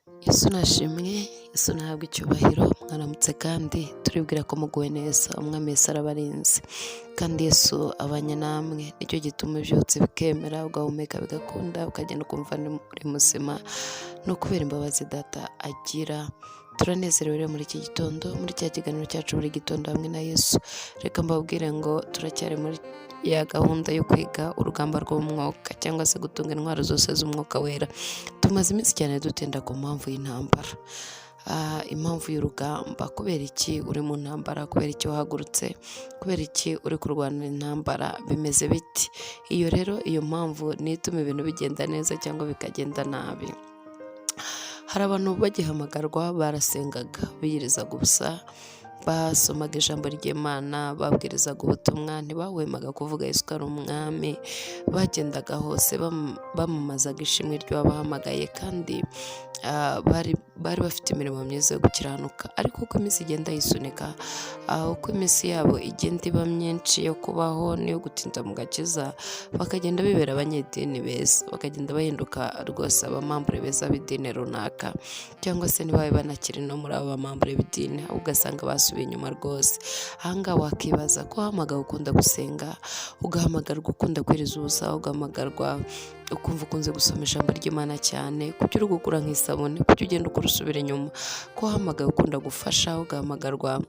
Yesu nashimwe, Yesu nahabwe icyubahiro, mwaramutse kandi turibwira ko muguwe neza, Umwami Yesu arabarinze kandi Yesu abanye namwe, nicyo gituma ubyutse bikemera, ugahumeka bigakunda, ukagenda ukumva uri muzima, ni ukubera imbabazi Data agira. Turanezerewe rero muri iki gitondo, muri cya kiganiro cyacu buri gitondo hamwe na Yesu. Reka mbabwire ngo turacyari muri ya gahunda yo kwiga urugamba rw'umwuka cyangwa se gutunga intwaro zose z'umwuka wera. Tumaze iminsi cyane dutinda ku mpamvu y'intambara, impamvu y'urugamba. Kubera iki uri mu ntambara? Kubera iki wahagurutse? Kubera iki uri kurwana intambara? Bimeze biti? Iyo rero, iyo mpamvu niyo ituma ibintu bigenda neza cyangwa bikagenda nabi. Hari abantu bagihamagarwa barasengaga, biyirizaga ubusa, basomaga ijambo ry'Imana, babwirizaga ubutumwa, ntibahwemaga kuvuga Yesu ko ari umwami, bagendaga hose bamamazaga ishimwe ry'uwabahamagaye, kandi bari bafite imirimo myiza yo gukiranuka. Ariko uko iminsi igenda yisunika, uko iminsi yabo igenda iba myinshi yo kubaho n'iyo gutinda mu gakiza, bakagenda bibera abanyedini beza, bakagenda bahinduka rwose abamambure beza b'idini runaka, cyangwa se ntibabe banakiri no muri abo bamambure b'idini, ahubwo ugasanga basubiye inyuma rwose. Ahangaha wakibaza ko wahamagawe ukunda gusenga, ugahamagarwa ukunda kwiriza ubusa, ugahamagarwa ukumva ukunze gusoma ijambo ry'Imana cyane, kuki uri gukura nk'isabune? Kuki ugenda ukora usubira inyuma? Ko wahamagawe ukunda gufasha, ugahamagarwa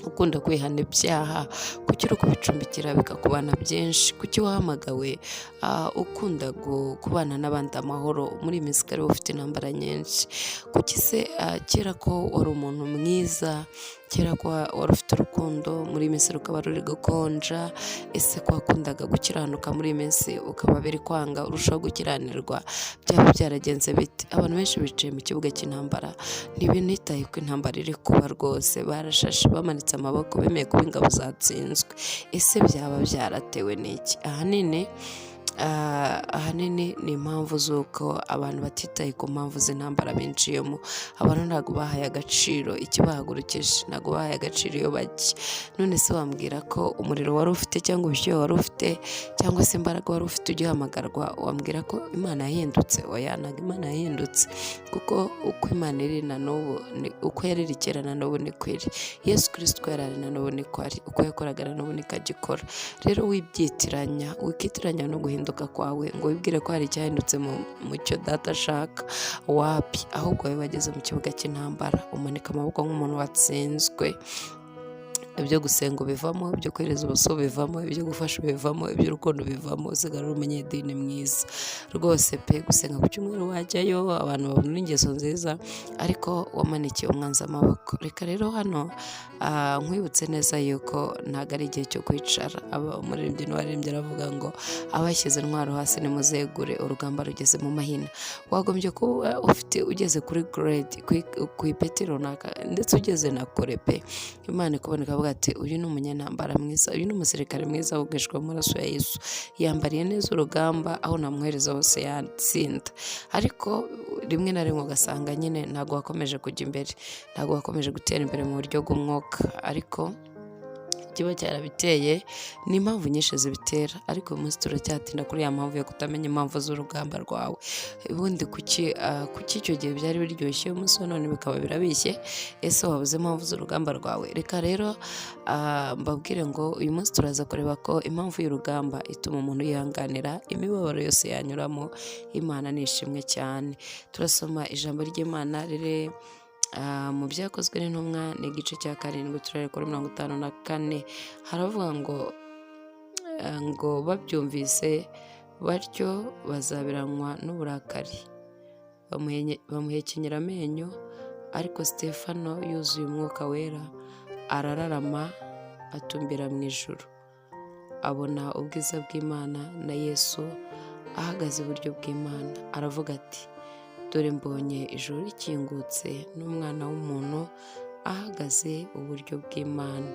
ukunda kwihana ibyaha, kuki uri kubicumbikira bikakubana byinshi? Kuki wahamagawe ukunda kubana n'abandi amahoro, muri iyi minsi ukaba ufite intambara nyinshi? Kuki se kera ko wari umuntu mwiza, kera ko wari ufite urukundo, muri iyi minsi rukaba ruri gukonja? Ese ko wakundaga gukiranuka, muri iyi minsi ukaba biri kwanga, urushaho gukiranirwa, byaba byaragenze bite? Abantu benshi bicaye mu kibuga cy'intambara, ntibinitaye ko intambara iri kuba rwose, barashashe, bamanitse amaboko, bemeye kuba ingabo zatsinzwe. Ese byaba byaratewe n'iki? Ahanini ni impamvu z'uko abantu batitaye ku mpamvu z'intambara binjiyemo. Abantu ntabwo bahaye agaciro ikibahagurukije, ntabwo bahaye agaciro iyo bajya. None se wambwira ko umuriro wari ufite, cyangwa ubushyuhe wari ufite, cyangwa se imbaraga wari ufite ugihamagarwa, wambwira ko Imana yahindutse? Oya, ntabwo Imana yahindutse, kuko uko Imana iri na n'ubu, uko yari iri kera na n'ubu niko iri. Yesu Kirisito uko yari ari na n'ubu niko ari, uko yakoraga na n'ubu niko agikora. Rero wibyitiranya, wikitiranya no guhinduka kwawe ngo wibwire ko hari icyahindutse mu cyo Data ashaka. Wapi, ahubwo wowe wageze mu kibuga cy'intambara, umanika amaboko nk'umuntu watsinzwe. Ibyo gusenga ubivamo, ibyo kwiriza ubusa ubivamo, ibyo gufasha ubivamo, iby'urukundo ubivamo, usigara uri umunyedini mwiza rwose pe. Gusenga ku cyumweru wajyayo, abantu babona ingeso nziza, ariko wamanikiye umwanzi amaboko. Reka rero hano nkwibutse neza yuko ntabwo ari igihe cyo kwicara. Umuririmbyi n'uwaririmbye aravuga ngo abashyize intwaro hasi nimuzegure, urugamba rugeze mu mahina. Wagombye kuba ufite ugeze kuri grade, ku ipeti runaka, ndetse ugeze na kure pe. Imana ikubona ikavuga ati: "Uyu ni umunyantambara mwiza, uyu ni umusirikare mwiza wogejwe amaraso ya Yesu, yambariye neza urugamba, aho namwohereza hose yatsinda." Ariko rimwe na rimwe ugasanga nyine ntabwo wakomeje kujya imbere, ntabwo wakomeje gutera imbere mu buryo bw'umwuka. Ariko kiba cyarabiteye ni impamvu nyinshi zibitera, ariko uyu munsi turacyatinda kuri ya mpamvu yo kutamenya impamvu z'urugamba rwawe. Ubundi kuki icyo gihe byari biryoshye, umunsi wa none bikaba birabishye? Ese wabuze impamvu z'urugamba rwawe? Reka rero mbabwire ngo uyu munsi turaza kureba ko impamvu y'urugamba ituma umuntu yihanganira imibabaro yose yanyuramo. Imana ni ishimwe cyane. Turasoma ijambo ry'Imana riri mu Byakozwe n'Intumwa, ni igice cya 7, turere kuri 54. Haravuga ngo babyumvise batyo bazabiranywa n'uburakari, bamuhekenyera amenyo. Ariko Sitefano yuzuye Umwuka Wera arararama, atumbira mu ijuru, abona ubwiza bw'Imana na Yesu ahagaze iburyo bw'Imana, aravuga ati: "Dore mbonye ijuru rikingutse n'Umwana w'umuntu ahagaze iburyo bw'Imana."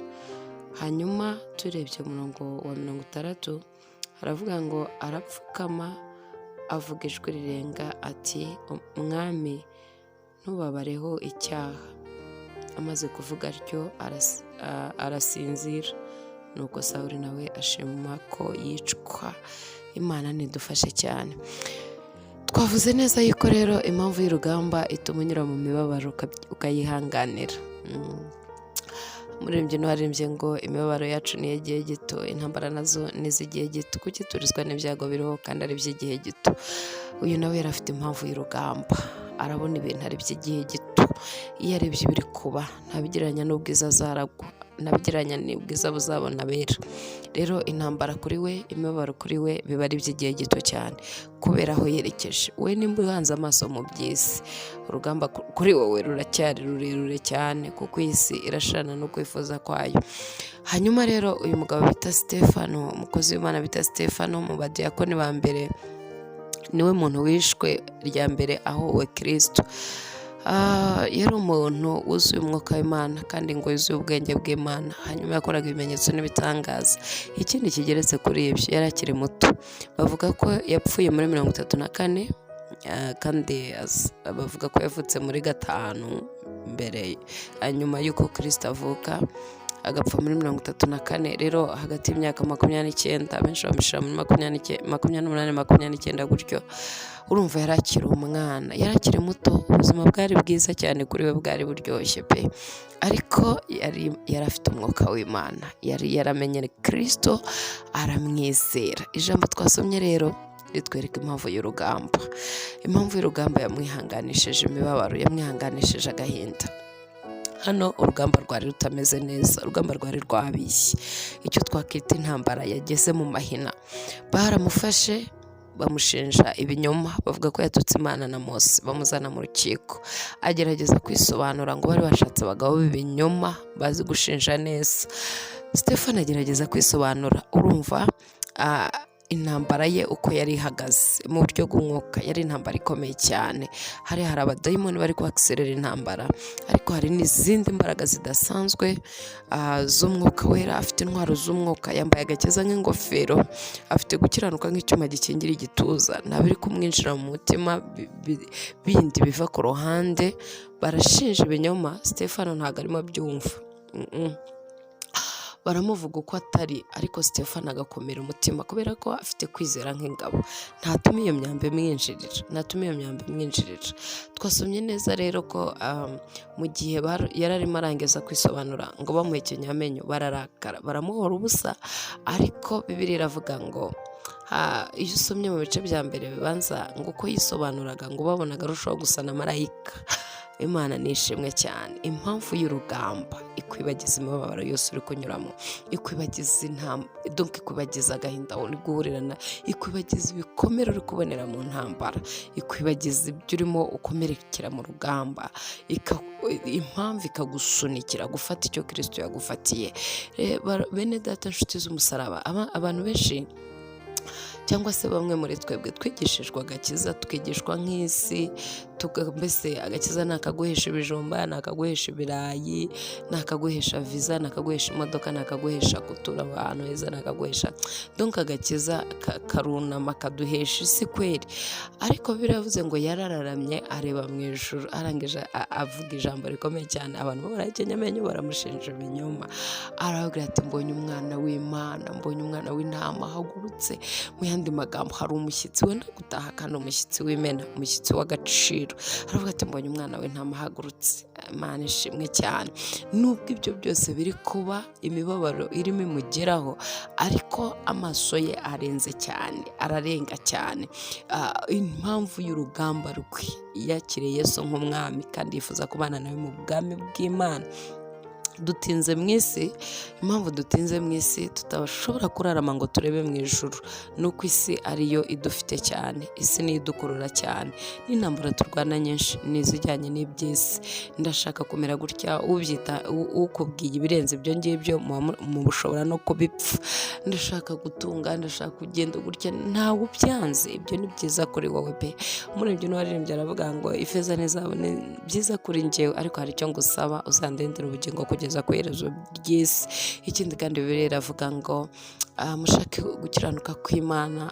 Hanyuma turebye umurongo wa 60, haravuga ngo arapfukama, avuga ijwi rirenga ati: "Mwami, ntubabareho icyaha." Amaze kuvuga atyo arasinzira. Nuko Sawuli nawe ashima ko yicwa. Imana nidufashe cyane. Twavuze neza yuko rero impamvu y'urugamba ituma unyura mu mibabaro ukayihanganira. Umuririmbyi n'uwaririmbye ngo imibabaro yacu ni iy'igihe gito, intambara nazo ni iz'igihe gito, kuki turizwa n'ibyago biriho kandi ari iby'igihe gito? Uyu nawe yari afite impamvu y'urugamba, arabona ibintu ari iby'igihe gito. Iyo arebye ibiri kuba ntabigereranya n'ubwiza azaragwa, ntabigereranya n'ubwiza buzabona abera. Rero intambara kuri we, imibabaro kuri we biba ari iby'igihe gito cyane kubera aho yerekeje. We nimba uhanze amaso mu by'isi, urugamba kuri wowe ruracyari rurerure cyane, kuko iyi si irashirana no kwifuza kwayo. Hanyuma rero uyu mugabo bita Stefano, umukozi w'Imana bita Stefano, mu badiyakoni ba mbere, niwe muntu wishwe rya mbere ahowe Kristo. Yari umuntu wuzuye umwuka w'Imana kandi ngo yuzuye ubwenge bw'Imana. Hanyuma yakoraga ibimenyetso n'ibitangaza. Ikindi kigeretse kuri ibyo, yari akiri muto. Bavuga ko yapfuye muri 34, kandi bavuga ko yavutse muri 5 mbere nyuma y'uko Kristo avuka, agapfa muri 34. Rero hagati y'imyaka 29, abenshi bamushyira muri 28, 29 gutyo. Urumva yari akiri umwana, yari akiri muto, ubuzima bwari bwiza cyane kuri we, bwari buryoshye pe. Ariko yari afite umwuka w'Imana, yari yaramenye Kristo aramwizera. Ijambo twasomye rero ritwereka impamvu y'urugamba. Impamvu y'urugamba yamwihanganishije imibabaro, yamwihanganishije agahinda. Hano urugamba rwari rutameze neza, urugamba rwari rwabishye, icyo twakwita intambara yageze mu mahina. Baramufashe bamushinja ibinyoma, bavuga ko yatutse Imana na Mose, bamuzana mu rukiko, agerageza kwisobanura ngo bari bashatse abagabo b'ibinyoma bazi gushinja neza. Stefano agerageza kwisobanura. Urumva intambara ye uko yari ihagaze mu buryo bw'umwuka, yari intambara ikomeye cyane. Hari abadayimoni bari kwakiserera intambara, ariko hari n'izindi mbaraga zidasanzwe z'umwuka wera. Afite intwaro z'umwuka, yambaye agakiza nk'ingofero, afite gukiranuka nk'icyuma gikingira igituza. Nta biri kumwinjira mu mutima bindi biva ku ruhande. Barashinja ibinyoma, Stefano ntabwo arimo abyumva. Baramuvuga uko atari, ariko Stefano agakomera umutima kubera ko afite kwizera nk'ingabo. Ntatuma iyo myambi imwinjirira, ntatuma iyo myambi imwinjirira. Twasomye neza rero ko mu gihe yari arimo arangiza kwisobanura, ngo bamuhekenye amenyo, bararakara, baramuhora ubusa. Ariko Bibiliya iravuga ngo iyo usomye mu bice bya mbere bibanza, ngo uko yisobanuraga ngo babonaga arushaho gusa na marayika. Imana ni ishimwe cyane. Impamvu y'urugamba ikwibagiza imibabaro yose uri kunyuramo, ikwibagiza intambara, donc ikwibagiza agahinda uri guhurirana, ikwibagiza ibikomere uri kubonera mu ntambara, ikwibagiza ibyo urimo ukomerekera mu rugamba. Impamvu ikagusunikira gufata icyo Kirisito yagufatiye. Bene data, inshuti z'umusaraba, abantu benshi cyangwa se bamwe muri twebwe twigishijwe agakiza, twigishwa nk'isi, mbese agakiza ni akaguhesha ibijumba, ni akaguhesha ibirayi, ni akaguhesha viza, ni akaguhesha imodoka, ni akaguhesha gutura ahantu heza, ni akaguhesha, donc agakiza karunama kaduhesha isi kweri. Ariko biravuze ngo yarararamye areba mu ijuru, arangije avuga ijambo rikomeye cyane. Abantu barahekenya amenyo, baramushinja ibinyoma, arababwira ati: "Mbonye umwana w'Imana, mbonye umwana w'intama ahagurutse." Mu yandi magambo, hari umushyitsi wenda gutaha, kandi umushyitsi w'imena, umushyitsi w'agaciro. Aravuga ati: "Mbonye umwana w'intama ahagurutse." Imana ishimwe cyane. Nubwo ibyo byose biri kuba, imibabaro irimo imugeraho, ariko amaso ye arenze cyane, ararenga cyane. Impamvu y'urugamba rwe, yakiriye Yesu nk'umwami kandi yifuza kubana nawe mu bwami bw'Imana. Dutinze mu isi, impamvu dutinze mu isi, tutashobora kurarama ngo turebe mu ijuru, ni uko isi ariyo idufite cyane, isi niyo idukurura cyane. N'intambara turwana nyinshi ni izijyanye n'iby'isi. Ndashaka kumera gutya, ubyita ukubwiye ibirenze ibyo ngibyo mu bushobora no kubipfa. Ndashaka gutunga, ndashaka kugenda gutya, ntawe ubyanze, ibyo ni byiza kuri wowe pe. Umuririmbyi n'uwaririmbye aravuga ngo ifeza n'izahabu ni byiza kuri njyewe, ariko hari icyo ngusaba, uzandindira ubugingo kugeza kugeza ku iherezo ry'isi. Ikindi kandi, Bibiliya iravuga ngo mushake gukiranuka kw'Imana,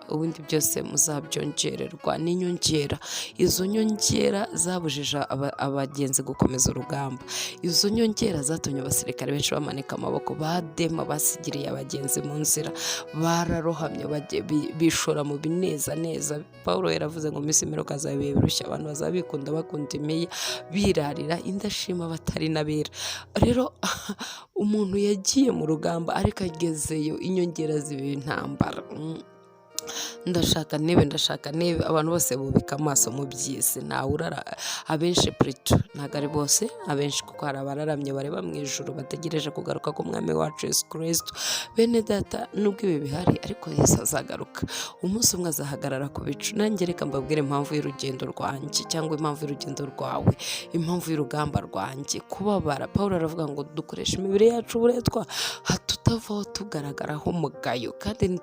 ubundi byose muzabyongererwa n'inyongera. Izo nyongera zabujije abagenzi gukomeza urugamba. Izo nyongera zatumye abasirikare benshi bamanika amaboko. Badema basigiriye abagenzi mu nzira, bararohamye, bishora mu binezaneza. Paul yaravuze ngo minsi imperuka hazaba ibihe birushya, abantu bazaba bikunda, bakunda imiya, birarira, indashima, batari n'abera. Rero umuntu yagiye mu rugamba, ariko agezeyo inyongera ziba intambara. Ndashaka nibe, ndashaka nibe. Abantu bose bubika amaso mu by'isi, ntawe urara, abenshi purito, ntabwo ari bose, abenshi, kuko hari abararamye bareba mu ijuru, bategereje kugaruka k'Umwami wacu Yesu Kirisito. Bene Data, nubwo ibi bihari, ariko Yesu azagaruka umunsi umwe, azahagarara ku bicu. Nanjye reka mbabwire impamvu y'urugendo rwanjye, cyangwa impamvu y'urugendo rwawe, impamvu y'urugamba rwanjye, kubabara. Paul aravuga ngo dukoresha imibiri yacu uburetwa, tutavaho tugaragaraho umugayo, kandi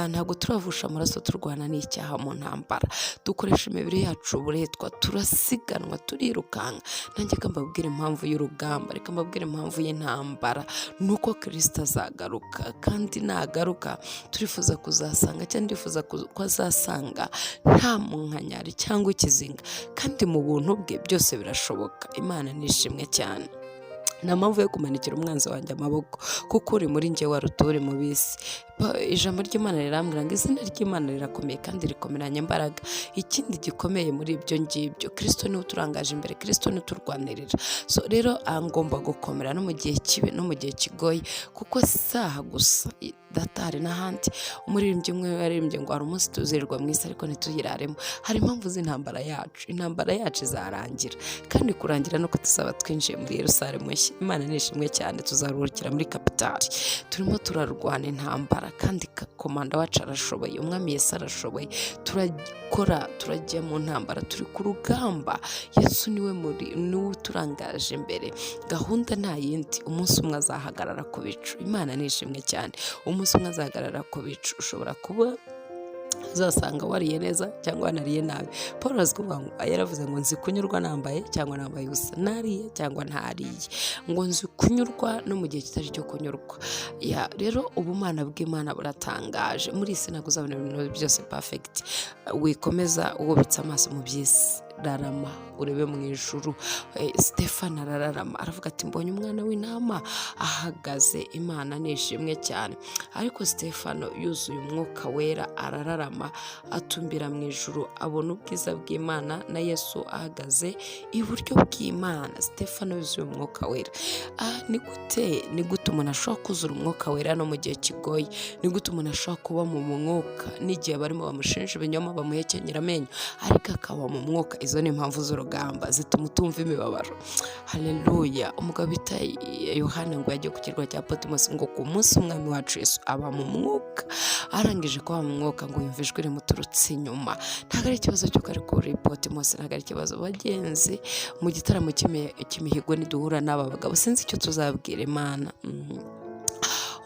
ntabwo turavusha amaraso turwana n'icyaha mu ntambara. Dukoresha imibiri yacu uburetwa, turasiganwa, turirukanka. Nanjye reka mbabwire impamvu y'urugamba, reka mbabwire impamvu y'intambara, ni uko Kirisito azagaruka, kandi nagaruka turifuza kuzasanga, cyangwa ndifuza ko azasanga nta munkanyari cyangwa ikizinga, kandi mu buntu bwe byose birashoboka. Imana nishimwe cyane. Nta mpamvu yo kumanikira umwanzi wanjye amaboko, kuko uri muri njye waruta uri mu bisi. Ijambo ry'Imana rirambwira ngo izina ry'Imana rirakomeye kandi rikomeranye imbaraga. Ikindi gikomeye muri ibyo ngibyo, Kirisito niwe uturangaje imbere, Kirisito niwe uturwanirira. So rero ngomba gukomera no mu gihe kibi, no mu gihe kigoye, kuko saha gusa Data, hari n'ahandi. Umuririmbyi umwe yaririmbye ngo hari umunsi tuzirirwa mu isi ariko ntituyiraremo. Hari impamvu z'intambara yacu. Intambara yacu izarangira, kandi kurangira nuko tuzaba twinjiye muri Yerusalemu nshya. Imana nishimwe cyane, tuzaruhukira muri kapitali. Turimo turarwana intambara, kandi komanda wacu arashoboye, Umwami Yesu arashoboye. Turakora, turajya mu ntambara, turi ku rugamba. Yesu niwe muri, niwe uturangaje imbere. Gahunda nta yindi, umunsi umwe azahagarara ku bicu. Imana nishimwe cyane. Umunsi umwe azahagarara ku bicu. Ushobora kuba uzasanga wariye neza cyangwa wanariye nabi. Paul azi kuvuga ngo, yaravuze ngo nzi kunyurwa nambaye cyangwa nambaye ubusa, nariye cyangwa ntariye, ngo nzi kunyurwa no mu gihe kitari cyo kunyurwa. Ya rero, ubumana bw'Imana buratangaje. Muri iyi si ntabwo uzabona ibintu byose perfect. Wikomeza wubitse amaso mu by'isi, rarama urebe mu ijuru. Stefano arararama, aravuga ati mbonye umwana w'intama ahagaze. Imana nishimwe cyane. Ariko Stefano yuzuye Umwuka Wera, arararama, atumbira mu ijuru, abona ubwiza bw'Imana na Yesu ahagaze iburyo bw'Imana. Stefano yuzuye Umwuka Wera. Ni gute umuntu ashobora kuzura Umwuka Wera no mu gihe kigoye? Ni gute umuntu ashobora kuba mu mwuka n'igihe barimo bamushinja ibinyoma, bamuhekenyera amenyo, ariko akaba mu mwuka? Izo ni impamvu z'urugamba zituma utumva imibabaro. Haleluya! Umugabo bita Yohana ngo yagiye ku kirwa cya Patmos, ngo ku munsi Umwami wacu Yesu aba mu mwuka. Arangije kuba mu mwuka, ngo yumva ijwi rimuturutse inyuma. Ntabwo ari ikibazo cy'uko ari kuri Patmos, ntabwo ari ikibazo. Bagenzi, mu gitaramo cy'imihigo niduhura n'aba bagabo, sinzi icyo tuzabwira Imana.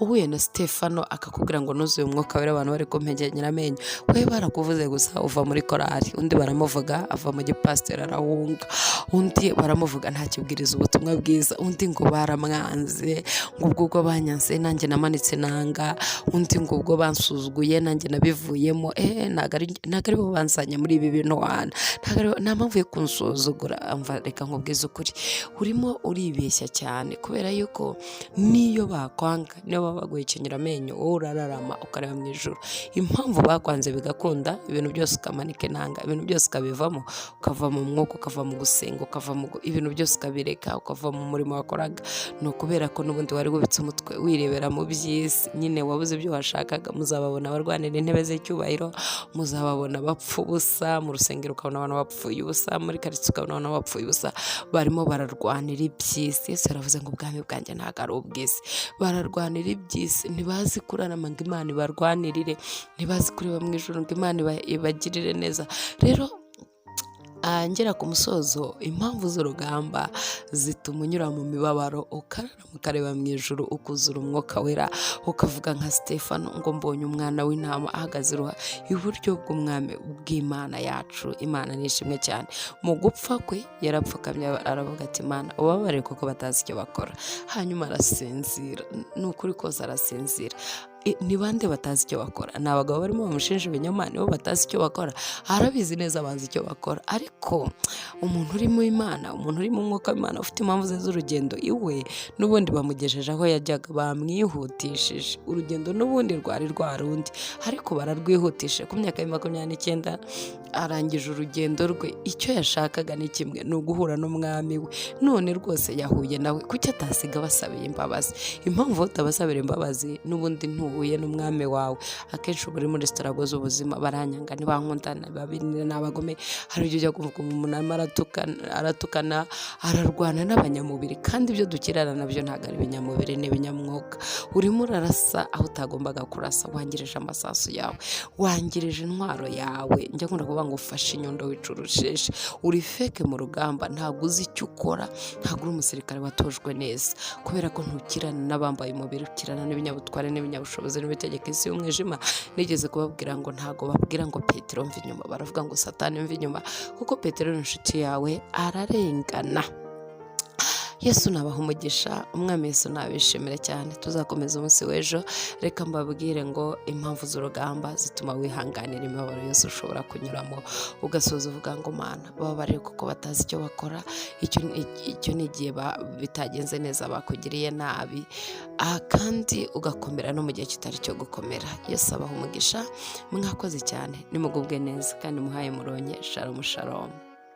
Uhuye na Stefano akakubwira ngo nuzuye Umwuka Wera, abantu bari kumpekenyera amenyo, we barakuvuze gusa uva muri korari, undi baramuvuga ava mu gipasiteri arahunga, undi baramuvuga ntakibwiriza ubutumwa bwiza, undi ngo baramwanze, ngo ubwo ubwo banyanze nanjye namanitse nanga, undi ngo ubwo bansuzuguye nanjye nabivuyemo. Ntabwo ari bo banzanye muri ibi bintu wana, nta mpamvu yo kunsuzugura. Umva, reka nkubwize ukuri, urimo uribeshya cyane, kubera yuko niyo bakwanga, niyo baba baguhekenyera amenyo, wowe urararama ukareba mu ijuru. Impamvu bakwanze bigakunda, ibintu byose ukamanika inanga, ibintu byose ukabivamo, ukava mu mwuka, ukava mu gusenga, ukava mu ibintu byose ukabireka, ukava mu murimo wakoraga, ni ukubera ko n'ubundi wari wubitse umutwe wirebera mu by'isi nyine, wabuze ibyo washakaga. Muzababona barwanira intebe z'icyubahiro, muzababona bapfa ubusa mu rusengero, ukabona abantu bapfuye ubusa muri karitsiye, ukabona abantu bapfuye ubusa, barimo bararwanira iby'isi. Yesu yaravuze ngo ubwami bwanjye ntabwo ari ubw'isi. Bararwanira iby'isi, ntibazi kurarama ngo Imana ibarwanirire, ntibazi kureba mu ijuru ngo Imana ibagirire neza. Rero Ngera ku musozo, impamvu z'urugamba zituma unyura mu mibabaro, ukarara ukareba mu ijuru, ukuzura Umwuka Wera, ukavuga nka Stefano ngo: "Mbonye umwana w'intama ahagaze iburyo bw'umwami bw'Imana yacu." Imana ni ishimwe cyane. Mu gupfa kwe yarapfukamye, aravuga ati: "Imana, ubabarire kuko batazi icyo bakora." Hanyuma arasinzira. Ni ukuri kose, arasinzira. Ni bande batazi icyo bakora? Ni abagabo barimo bamushinja ibinyoma, nibo batazi icyo bakora? Arabizi neza, bazi icyo bakora. Ariko umuntu uri mu Imana, umuntu uri mu mwuka w'Imana, ufite impamvu ze z'urugendo iwe, n'ubundi bamugejeje aho yajyaga, bamwihutishije urugendo. N'ubundi rwari rwa rundi, ariko bararwihutishije. Ku myaka ya 29 arangije urugendo rwe. Icyo yashakaga ni kimwe, ni uguhura n'umwami we. None rwose yahuye nawe, kuki atasiga basabiye imbabazi? Impamvu utabasabira imbabazi, n'ubundi ntuhuye n'umwami wawe. Akenshi uba uri muri struggle z'ubuzima: baranyanga, ntibankundana, ni abagome. Hari ibyo ujya kuvuga, umuntu arimo aratukana, ararwana n'abanyamubiri, kandi ibyo dukirana nabyo ntabwo ari ibinyamubiri, ni ibinyamwuka. Urimo urarasa aho utagombaga kurasa, wangirije amasasu yawe, wangirije intwaro yawe. Njya nkunda kuvuga ngo ufashe inyundo wica urusheshi. Uri fake mu rugamba, ntabwo uzi icyo ukora, ntabwo uri umusirikare watojwe neza, kubera ko ntukirana n'abambaye umubiri, ukirana n'ibinyabutware n'ibinyabushobozi n'ibitegeka isi y'umwijima. Nigeze kubabwira ngo ntabwo babwira ngo: "Petero, mva inyuma." Baravuga ngo: "Satani, mva inyuma," kuko Petero ni inshuti yawe, ararengana. Yesu nabaha umugisha, Umwami Yesu nabishimire cyane. Tuzakomeza umunsi w'ejo. Reka mbabwire ngo impamvu z'urugamba zituma wihanganira imibabaro yose ushobora kunyuramo, ugasoza uvuga ngo: "Mana, bababarire kuko batazi icyo bakora." Icyo ni igihe bitagenze neza, bakugiriye nabi. Aha kandi ugakomera no mu gihe kitari cyo gukomera. Yesu abaha umugisha, mwakoze cyane, nimugubwe neza kandi muhaye muronke. Shalom, shalom.